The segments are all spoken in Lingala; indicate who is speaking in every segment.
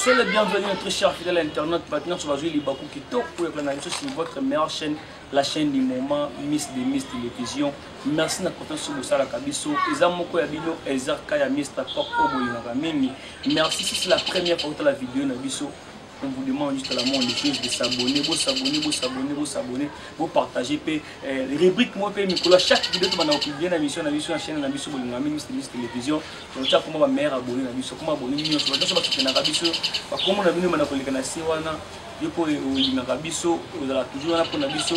Speaker 1: Soyez les bienvenus, très chers fidèles internautes. Maintenant, sur la Libaku Kitoko, sur votre meilleure chaîne, la chaîne du moment, Miss de Miss Télévision. Merci na confiance sur bosalaka biso. Eza moko ya bino, Ezer Kaya Mr. Pop Obolingaka mingi. Merci si c'est la première fois que la vidéo na biso. On vous demande juste la moindre des choses de s'abonner, vous s'abonner, vous s'abonner, vous s'abonner, vous partager pe rubrique moi pe mikolo chaque vidéo to bana publier na mission na biso na chaîne na biso bolinga mingi Miss Miss Télévision. Donc tia comment ba meilleur abonné na biso, comment abonné nyonso, ba nyonso ba soutenaka biso, ba comment na bino bana koleka na se wana. Yo po olingaka biso, ozala toujours wana pona biso,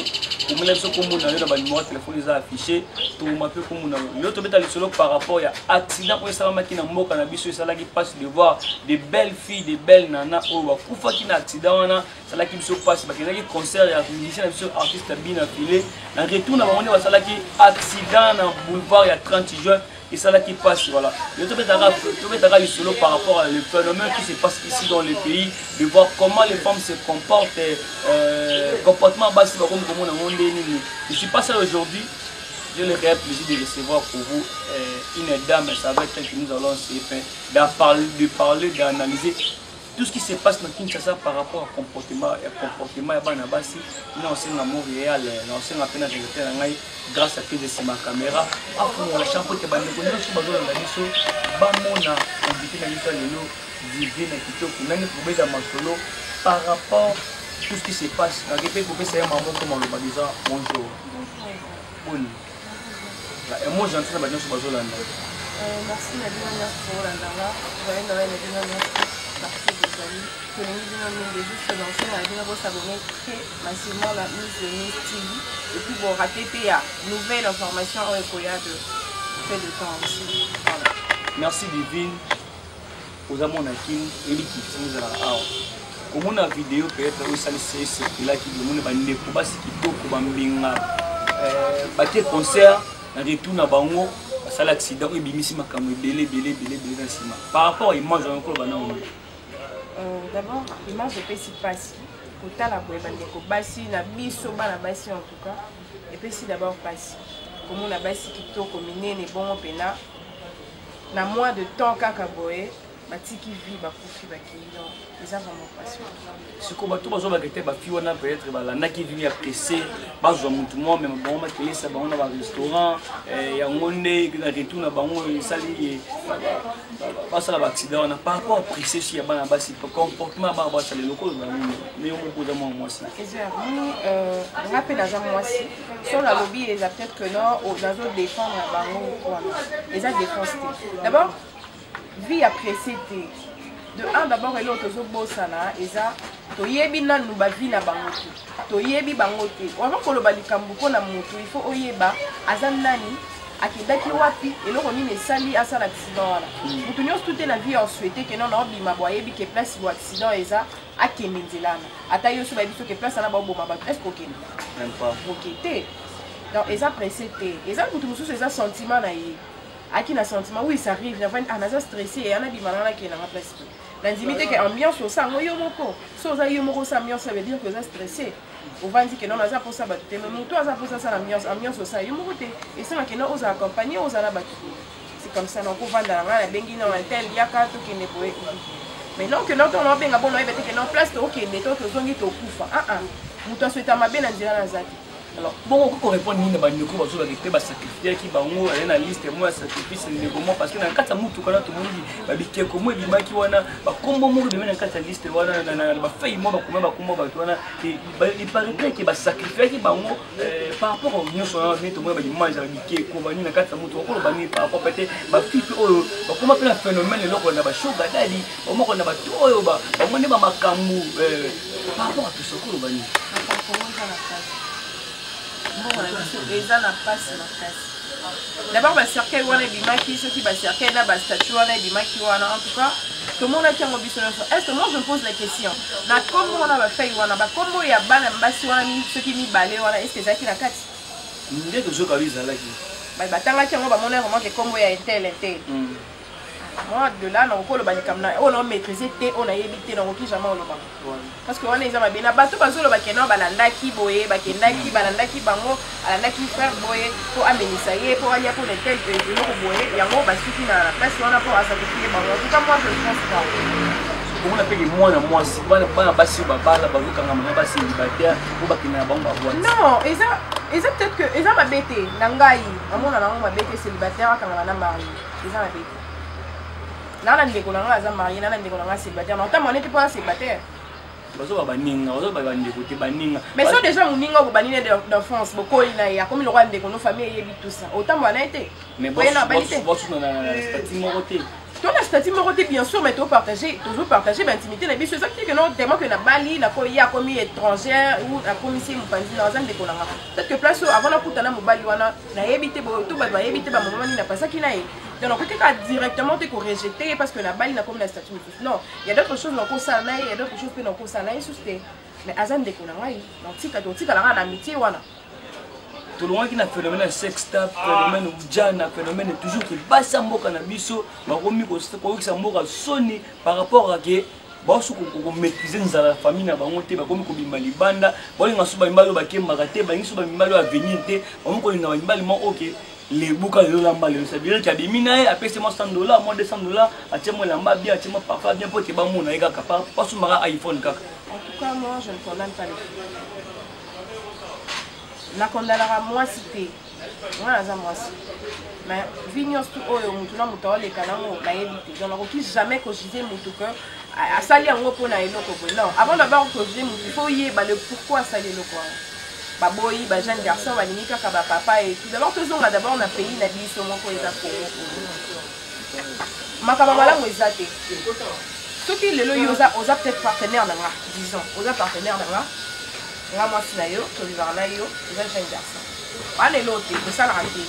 Speaker 1: komela biso kombo na yo na ba numéro ya téléphone eza affiché, tokoma pe kombo na yo. Yo tobeta lisolo par rapport ya accident oyo esalamaki na mboka na biso, esalaki mpasi de voir de belles filles, de belles nana oyo bakufaki na accident wana, esalaki biso mpasi. Bakendaki concert ya musicien na biso artiste Bina Filé, na retour na bango nde basalaki accident na boulevard ya 30 juin. Esalaki mpasi. Voilà, yo tobetaka lisolo par rapport à le phénomène qui se passe ici dans le pays, de voir comment les femmes se comportent, comportement basi bakomi komona yango nde nini. Je suis pas seul aujourd'hui, j'ai le réel plaisir de recevoir pour vous une dame, c'est avec elle que nous allons essayer de parler, d'analyser tout ce qui se passe dans Kinshasa par rapport au comportement, ya comportement ya bana basi. Na osenga Montréal, na osenga pe na vérité na ngai grâce à Keze sima caméra afungola champo te bandeko nyonso bazolanda biso bamona invité na biso lelo Divine Kitoko nani kobeta masolo par rapport tout ce qui se passe. Nake pe kopesa ye mama ko maloba déjà. Bonjour. Boni. Un mot gentil na bato nyonso bazolanda.
Speaker 2: Merci na bino nyonso kolanda nga. Joyeux Noël na bino nyonso partout bozali. Tolingi bino mingi. Juste lancer na bino bosabonner très massivement na Miss de Miss TV et puis bon rater te ya nouvelle information oyo ekoya de peu de temps aussi. Voilà.
Speaker 1: Merci Divine. Oza mwana Kin, oyebi kiti ezalaka awa. Komona vidéo peut-être oyo esalisi esepelaki, omoni bandeko basi kitoko bambinga bake concert, na retour na bango basala accident oyo ebimisi makambo ebele ebele ebele ebele na nsima. Par rapport à image wana koloba na ngo?
Speaker 2: D'abord image epesi mpasi kotala boye bandeko basi na biso, bana basi en tout cas epesi d'abord mpasi komona basi kitoko minene bongo mpena na mois de temps kaka boye batiki vie, bakufi, bakei. Donc eza vraiment mpasi.
Speaker 1: Sikoyo bato bazobaka te bafi wana peut-être balandaki vini ya pressé, bazwa motu mwa mema bango bakelesa bango na barestaurant, yango nde na retour na bango esali basala baaccident wana. Par rapport à pressé si ya bana basi, comportement ya bana basi lelo koloba nini? Me yo moko oza mwana mwasi.
Speaker 2: Nga mpe naza mwasi, so nalobi eza peut-être que non, nazodéfendre bango wana, eza défense te. D'abord vie ya pressé te. De un, d'abord eloko tozobosana eza toyebi nanu bavie na bango te, toyebi bango te. Avant koloba likambo mpona moto, il faut oyeba aza nani, akendaki wapi, eloko nini esali asala accident wana. Moto nyonso tu te na vie osouhaite ke non, naobima bo ayebi ke place bo accident eza, akende nzela wana. Ata yo so bayebi so ke place wana baoboma bato, est ce que okende?
Speaker 1: Même pas.
Speaker 2: Oke te. Donc eza pressé te, eza moto mosusu eza sentiment na ye, aki na sentiment. Oui, ça arrive, navandi, ah, naza stressé, eya nabima nanga, nakende nanga place te. Nandimi te ke ambiance osala yango yo moko. So oza yo moko osala ambiance, ça veut dire que oza stressé, ovandi ke non, naza mposa bato te. Mais moto aza mposa asala ambiance, ambiance osala yo moko te, esengaka no ozala accompagné, ozala na bato. C'est comme ça nakovanda na ngai, nabengi na tel, yaka tokende boye. Mais non ke non, ntongo naobenga bona, oyeba te ke non, place tokende to tozongi tokufa. Ah ah, moto asweta mabe na nzela naza te.
Speaker 1: Alors bongo okoki korépondre nini na bandeko bazolaka te basacrifiaki bango, aye na liste mo ya sacrifice ndeko mo? Parce que na kati ya motuka wana tomoni babikeko mo ebimaki wana, bakombo moko ebimi na kati ya liste wana, na bafeuille mo bakoma bakombo bato wana. Il paraîtrait ke basacrifiaki bango. Par rapport nyonso wana nde tomoni baimage ya bikeko banini na kati ya motuka, okoloba nini par rapport peut-être bafille mpe oyo bakoma mpe na phénomène eloko na basugar daddy, bamoko na bato oyo bango nde bamakambo? Par rapport à tout ça, okoloba nini?
Speaker 2: Mbongo na biso eza na mpasi makasi. D'abord bacercueil wana ebimaki, soki bacercueil na bastatue wana ebimaki wana, en tout cas tomonaki yango biso nyonso. Est ce que moi je me pose la question, na nkombo wana, bafeuille wana, bakombo ya bana basi wana soki mibale wana, est ce que ezalaki na kati?
Speaker 1: Nde tozoka ezalaki.
Speaker 2: Batangaki yango, bamoni vraiment ke nkombo ya intel intel. Moi de là nakoki koloba likambo na oyo naomaîtrise te, oyo nayebi te, nakoki jamais oloba, parce que wana eza mabe na bato bazoloba ke non, balandaki boye, bakendaki, balandaki bango, alandaki frère boye mpo amenisa ye mpo alia mpo na tel eloko boye, yango basuki na place wana mpo asacrifie bango. En tout cas moi je ne pense pas.
Speaker 1: Komona mpe ke mwana mwasi, bana basi oyo babala bazokangama na ba célibataire po bakende na bango ba boîte.
Speaker 2: Non, eza peut-être que eza mabe te. Na ngai namona nango mabe te, célibataire akangama na marié eza mabe te. Na ndeko na ngai aza marié, na ndeko na ngai célibataire, na otambola neti mpo aza célibataire.
Speaker 1: Bazoba baninga, bazoba bandeko te, baninga.
Speaker 2: Mais so déjà moninga oyo bobanini d'enfance, bokoli na ye, akomi lokola ndeko no, famille eyebi tout ça, otambola na ye te.
Speaker 1: Mais
Speaker 2: Oye na bali te.
Speaker 1: bosusu na statut moko te.
Speaker 2: To na statut moko te, bien sûr, mais topartage, tozopartage baintimité na biso. Eza te que non, tellement que na bali nakoya akomi étrangère ou akomisi mopanzi na aza ndeko na nga. Peut-être que place oyo avant nakutana mobali wana, nayebi te to bato bayebi te bamama nini napasaki na ye. Donc nakoki kaka directement te korejeter ye parce que nabali, nakomi na statut mosusu. Non, il y a d'autres choses nakosala na ye, il y a d'autres choses mpe nakosala na ye susu te, mais aza ndeko na ngai, natika totikala kaka na amitié wana.
Speaker 1: Tolongwaki na phénomène ya sextape, phénomène ujana, phénomène toujours ke basi ya mboka na biso bakomi koyokisa mboka soni par rapport à ke baoso komaîtrise nzala ya famille na bango te. Bakomi kobima libanda, baolinga so bamibali oyo bakembaka te, balingi so bamibali oyo avenir te, bakomi kolinga bamibali moko oke lebuka lelo, lamba lelo. C'est-à-dire ke abimi na ye, apesi mwa 100 $, mwa 200 $, atie mwa elamba bien, atie mwa parfum bien, mpo ete bamona ye kaka, basumbaka iPhone kaka.
Speaker 2: En tout cas, moi, je ne condamne pas les filles. Nakondanaka mwasi te, nga naza mwasi, mais vie nyonso tu oyo motu na moto aoleka nango, nayebi te. Donc nakoki jamais kojuger motu que asali yango mpona eloko boye. Non, avant d'abord kojuger motu, il faut oyeba le pourquoi asali eloko wana. Baboyi bajeune garçon, balingi kaka bapapa et tout. D'abord tozonga d'abord na pays na biso moko, eza Congo. Makambo malamu eza te. Soki lelo yo oza peut-être partenaire na nga, disons oza partenaire na nga, nga mwasi na yo, tolivaka na yo, oza jeune garçon wana, elo te tosalaka te.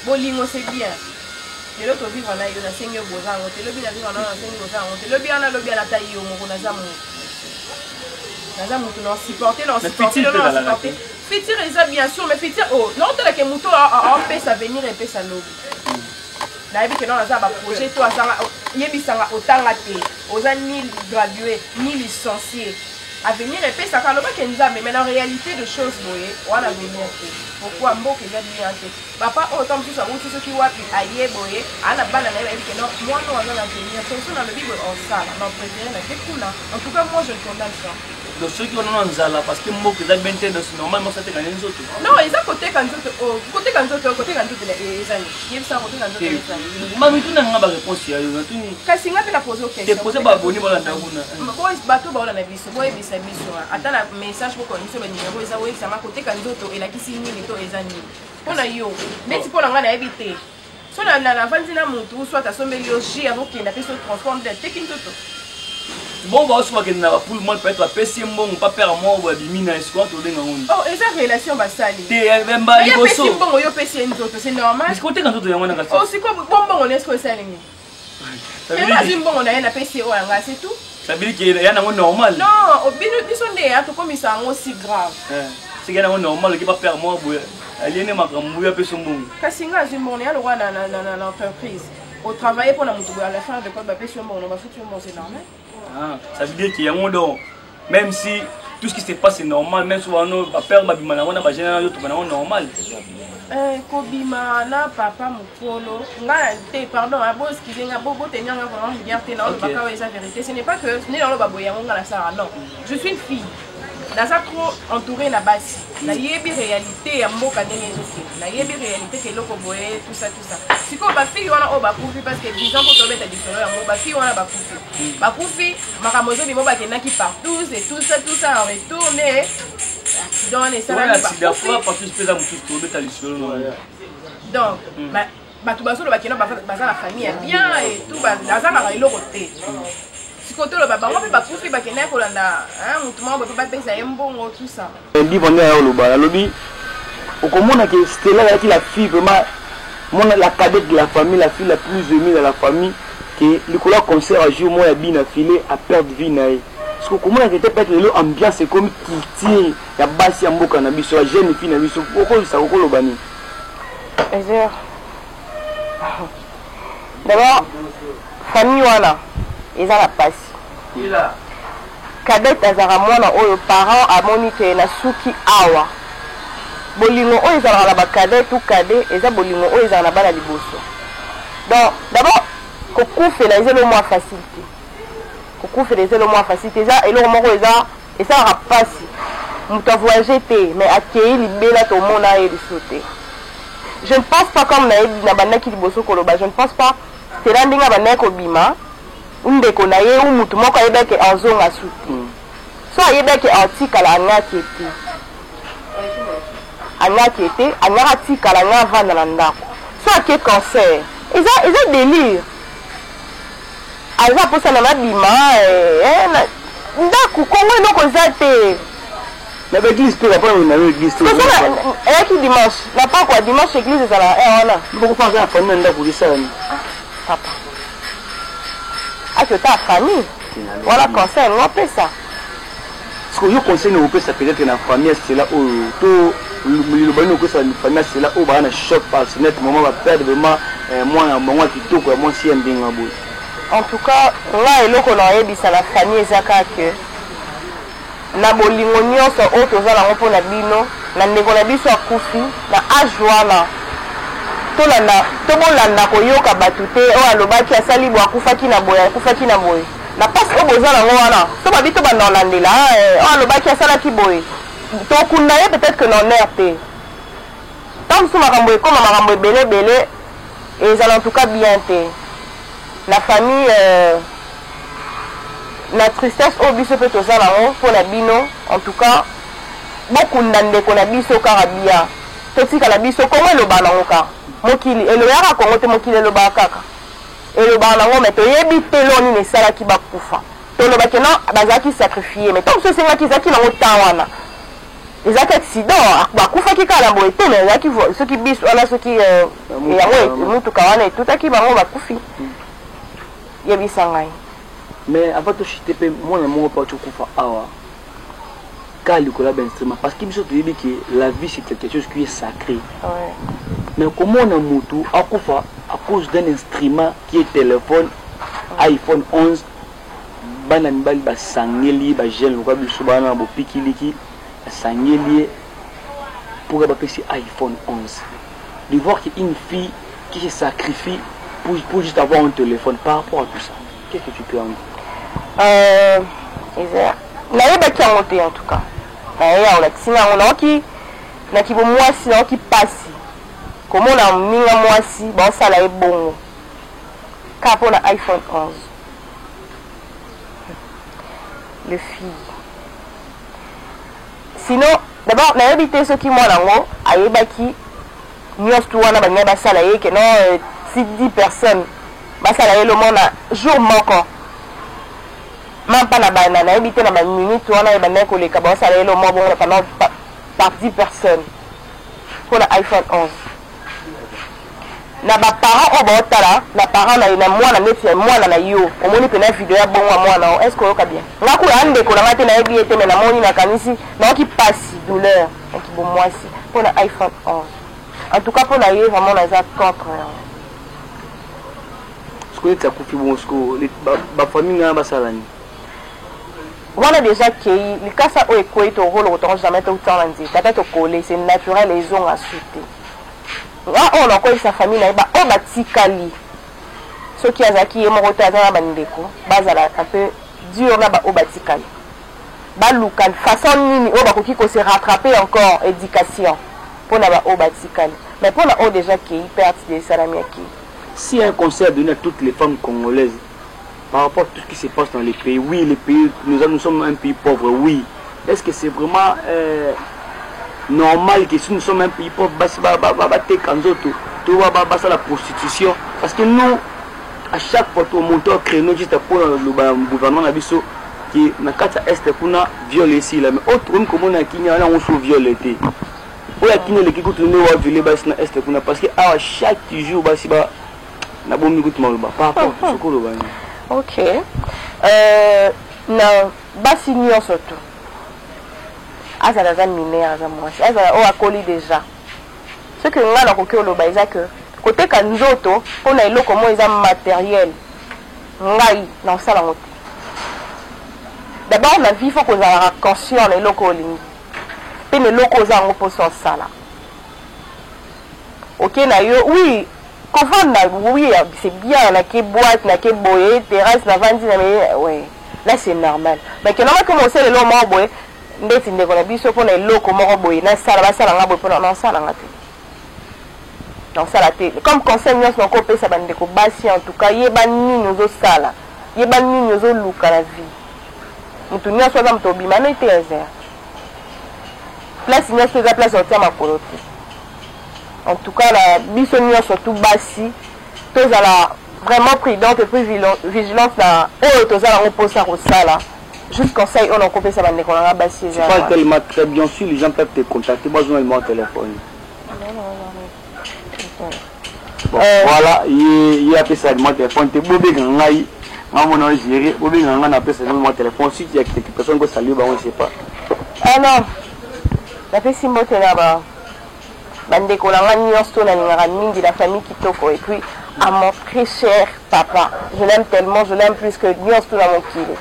Speaker 2: Bolingo, c'est bien. Lelo tovivre na yo, nasengi yo boza yango te. Lobi navivre na yo, nasengi boza yango te. Lobi wana, lobi wana, ata yo moko, naza motu, naza motu na supporter, na supporter, na supporter. Futur eza bien sûr, mais futur oh naotalake motu aopesa avenir, epesa lobi. Nayebi ke non, naza baprojet to azanga yebisanga otanga te, oza ni gradué ni licencié. Avenir epesaka, alobaki Nzambe, mais na réalité de choses boye wana avenir te. Pourquoi? Mboka eza bien te. Papa oyo ntango mosusu awuti soki wapi, aye boye, aa na bana na ye, bayebi ke non, mwana oyo aza na avenir te. So nalobi boye, osala na préféré na te kuna. En tout cas, moi, je ne condamne pas.
Speaker 1: Donc soki wana na nzala, parce que mboka eza bien te, donc normal mwasi ateka nde nzoto?
Speaker 2: Non, eza koteka nzoto, koteka nzoto, koteka nzoto eza nini? Yebisa, koteka nzoto eza nini?
Speaker 1: Mami, tuna nga baréponse ya yo, natuni.
Speaker 2: Kasi nga mpe na pose
Speaker 1: question. Te pose, baboni balanda kuna.
Speaker 2: Bato baolanda biso, boyebisa biso ata na message, bokola biso banimero eza. Oyebisanga koteka nzoto elakisi nini to eza nini mpo na yo? Neti mpo na ngai, nayebi te. So navandi na motu, soit asombeli yo jus, azokenda mpe so transport, nde ateki nzoto.
Speaker 1: Bon, baoso bakende na bapoule, peut-être bapesi ye mbongo pa père moko boye, abimi na ye, sikoyo tobenga ngo nini?
Speaker 2: Oh, eza relation basali.
Speaker 1: Te, mba
Speaker 2: liboso apesi mbongo, yo opesi ye nzoto, c'est normal.
Speaker 1: Koteka nzoto yango wana kasi.
Speaker 2: Oh, sikoyo bo mbongo na esiko esali nini? Pena azwi mbongo na ye, napesi ye oyo yanga, c'est tout.
Speaker 1: Ça veut dire que ya nango normal.
Speaker 2: Non, bino biso nde ya tokomisa yango si grave.
Speaker 1: Soki ya nango normal, oki bapère moko boye aliene makambo oyo, apesi mbongo.
Speaker 2: Kasi nga azwi mbongo na ya lokwa na entreprise, otravaille mpo na motu boye, à la fin de compte bapesi yo mbongo na bafuti yo mbongo, c'est normal.
Speaker 1: Ah, ça veut dire que yango, donc même si tout ce qui se passe, c'est normal, même si wana bapère babima nango na bagene na yo, toba nango normal.
Speaker 2: Kobima na papa mokolo nga te, pardon, bo excuse nga, botenir nga vraiment rigueur te, naolobaka oyo eza vérité. Ce n'est pas que nde naloba boye yango nga nasalaka. Non, je suis une fille, naza trop entouré na basi, nayebi réalité ya mboka ndenge ezokende, nayebi réalité ke eloko boye, tout ça, tout ça. Sikoyo bafille wana oyo bakufi, parce que disons mpo tobeta lisolo yango, bafille wana bakufi, bakufi, makambo ezobima, bakendaki partout et tout ça, tout ça, en retour nde accident wana esalami.
Speaker 1: Partout mpe eza mosusu, tobeta lisolo.
Speaker 2: Donc bato bazoloba keno baza na famille ya bien et tout, bazangaka eloko te. Sikoyo toloba bango mpe bakufi, bakendaki kolanda motu moko boye mpe bapesa ye mbongo, tout ça.
Speaker 1: Livre nde ya oloba, nalobi okomona ke Stella azalaki la fille vraiment mona, la cadette de la famille, la fille la plus aimée dans la famille, ke likolo ya concert ya jour moko ya bina file, aperdre vie na ye. Parce que okomona ke te, peut-être lelo ambiance ekomi culture ya basi ya mboka na biso, ya jeune fille na biso. Okolisa, okoloba nini?
Speaker 3: Ezer, d'abord famille wana eza na pasi. Cadette azalaka mwana oyo parent amoni ke na suki awa. Bolingo oyo ezalaka na bacadette ou cadet eza bolingo oyo ezalaka na bana liboso. Donc d'abord kokufela eza elo mwa facile te. Kokufela eza eloko moko ya facile te, eza eloko moko eza esalaka mpasi. Moto avoyage te, mais akei libela, tomona ye lisusu te. Je ne pense pas, comme nayebi nabandaki liboso koloba, je ne pense pas Stella ndenge abandaki kobima, ndeko na ye ou mutu moko ayebaki azonga su te. So ayebaki atikala, angaki te, angaki te, angaka atikala, anga avanda na ndako. So ake concert, eza délire. Aza mposa na nabima ndako. Kongo eloko eza te.
Speaker 1: Na baeglise mpe bapona na yo église te.
Speaker 3: Eyaki dimanche na pokwa, dimanche église ezala wana.
Speaker 1: Bokofa aza na famille na ndako, esala nini?
Speaker 3: Papa aki ota famille wana, conseil ngo opesa.
Speaker 1: Sikoyo yo, conseil nini okopesa peut-être na famille ya Stella oyo, to liloba nini okopesa na famille ya Stella oyo baa na choc par ce net moment, baperdre vraiment mwana bango ya kitoko ya mwasi ya ndenge boye?
Speaker 3: En tout cas, nga eloko na oyebisa na famille eza kaka ke na bolingo nyonso oyo toza nango mpona bino na ndeko na biso akufi na age wana, tolanda to bolanda koyoka bato te oyo alobaki asali boye, akufaki na boye, akufaki na boye. Na mpasi oyo boza nango wana, so babi tobanda kolandela oyo alobaki asalaki boye, tokunda ye peut-être que na honneur te. Ntango mosusu makambo ekóma makambo ebele ebele, ezala en tout cas bien te na famille, na tristesse oyo biso mpe toza nango mpona bino. En tout cas, bokunda ndeko na biso kaka bien, totikala biso. Kongo elobaka nango kaka, mokili eloyaka Kongo te, mokili elobaka kaka, elobaka nango. Mais toyebi te loo nini esalaki bakufa. Tolobaki non, bazalaki sacrifié, mais ntango mosusu esengaki, ezalaki nango temps wana, ezalaki accident, bakufaki kaka na boye te. Mais ezalaki soki biso wana, soki yango mutuka wana etutaki bango, bakufi. Yebisa ngai.
Speaker 1: Mais avant tochite mpe, mwana moko mpo atokufa awa kaka likolo ya bainstrument, parce que biso toyebi ke la vie, c'est quelque chose qui est sacré, mais komona mutu akufa à cause d'un instrument qui est téléphone iPhone 11, bana mibali basangeli ye, bajeune lokola biso bana na bopikiliki, basangeli ye pour bapesi iPhone 11, de voir qu'une fille qui se sacrifie pour juste avoir un téléphone. Par rapport à tout ça, qu'est-ce que tu peux en dire?
Speaker 3: Nayebaki yango te. En tout cas, naye olakisi nga yango, naoki naki bomwasi, naoki mpasi komona moninga mwasi baosala ye bongo kaka mpona iPhone 11. Le fille, sinon d'abord nayebi te soki mwana yango ayebaki nyonso tu wana balingai basala ye ke non, si 10 personnes basala ye lomona jour moko, mampa na bana, nayebi te na baminute wana ebandaki koleka, baosala ye lomo bongo pendant par 10 personnes mpona iPhone 11. Na baparent oyo baotala na parent na na mwana neti ya mwana na yo, omoni mpena video ya bongo ya mwana o, est ce que oyoka bien? Nga kuya ya ndeko na nga te, nayebi ye te, mais namoni, nakanisi, nayoki pasi, douleur naki bomwasi mpona iPhone 11. En tout cas, mpona ye, vraiment naza contre yango.
Speaker 1: Sikoyo neti akufi bongo, sikoyo bafamille ngana basala nini?
Speaker 3: Wana déjà kei likasa oyo ekwei, tokoloko jamais toutanga na nzete, ata tokole, c'est naturel, ezonga su te. Nga oyo nakoyebisa famille na ye, baoyo batikali, soki azalaki ye moko te, aza na bandeko, bazala un peu dur na baoyo batikali, baluka façon nini oyo bakoki kose rattraper encore, éducation mpona baoyo batikali. Mais mpona oyo déjà kei, perte de esalami, akei.
Speaker 1: Si un conseil à donner à toutes les femmes congolaises par rapport à tout ce qui se passe dans les pays, oui, les pays, nous sommes un pays pauvre, oui. Est-ce que c'est vraiment normal que si nous sommes un pays pauvre, bateka nzoto, to ba la prostitution? Parce que nous, à chaque fois, tout monte au créneau juste pour le gouvernement na biso qui na kati ya Est kuna viol esila, mais autre comme komona Kinya wana on so viol te. Oyo akini eleki kutu nde wa viole basi na Est kuna, parce que awa chaque jour basi ba nabomi kutu maloba. Par rapport soki oloba nini?
Speaker 3: Ok, na basi nyonso tu, azala aza mineur, aza mwasi, azala oyo akoli déjà, soki ngai nakoki oloba eza ke koteka nzoto mpona eloko moko eza matériel, ngai naosala yango te. D'abord, na vie, faut kozalaka conscient na eloko olingi mpe na eloko oza yango mposa osala. Oke na yo, oui, kovanda, oui, c'est bien, nake boîte, nake boye terrasse, navandi na me, ouais. Là, c'est normal. Mais que normal que mosala eloko moko boye, ndeti ndeko na biso mpona eloko moko boye, nasala, basala nga boye mpona nasala nga te, nasala te. Comme conseil nyonso nakopesa bandeko basi, en tout cas, yeba nini ozosala, yeba nini ozoluka na vie. Motu nyonso aza moto obima no ete ezer place nyonso eza place ya kotia makolo te. En tout cas, na biso nyonso tu basi, tozala vraiment prudente et puis vigilante na oyo toza nango mposa kosala. Juste conseil oyo nakopesa bandeko na nga basi
Speaker 1: eza. Tu parles tellement très bien. Si les gens peuvent te contacter, besoin numéro de téléphone. Bon, voilà, ye apesa numéro de téléphone te. Bobenga ngai, nga mona gérer. Bobenga ngai, napesa numéro de téléphone. Si il y a quelques personnes qui saluent bango, je sais pas.
Speaker 3: Ah non, napesi mbote na ba bandeko na nga nyonso nalingaka mingi, la famille kitoko, et puis à mon très cher papa. Je l'aime tellement, je l'aime plus que nyonso na mokili.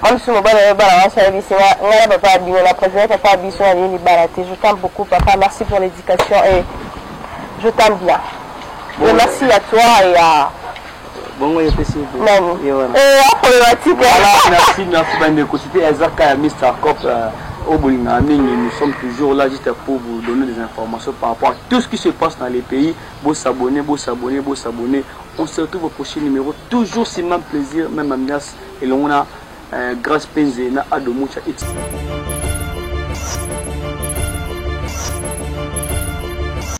Speaker 3: Moi mosusu mobali oyo bana mwasi ayebisi nga, ngai na papa ya bino, na préféré papa ya biso na libala te. Je t'aime beaucoup, papa, merci pour l'éducation et je t'aime bien. Bon, et merci à toi et à
Speaker 1: Bongo epesi.
Speaker 3: Nani? Eh, problématique.
Speaker 1: Voilà, merci, merci bandeko. C'était Ezaka ya Mr Cop oyo bolingaka mingi. Nous sommes toujours là juste pour vous donner des informations par rapport à tout ce qui se passe dans les pays. Bos'abonner, bos'abonner, bos'abonner. On se retrouve au prochain numéro, toujours c'est même plaisir, même ambiance, elongo na Grâce Penze na Ado Mucha.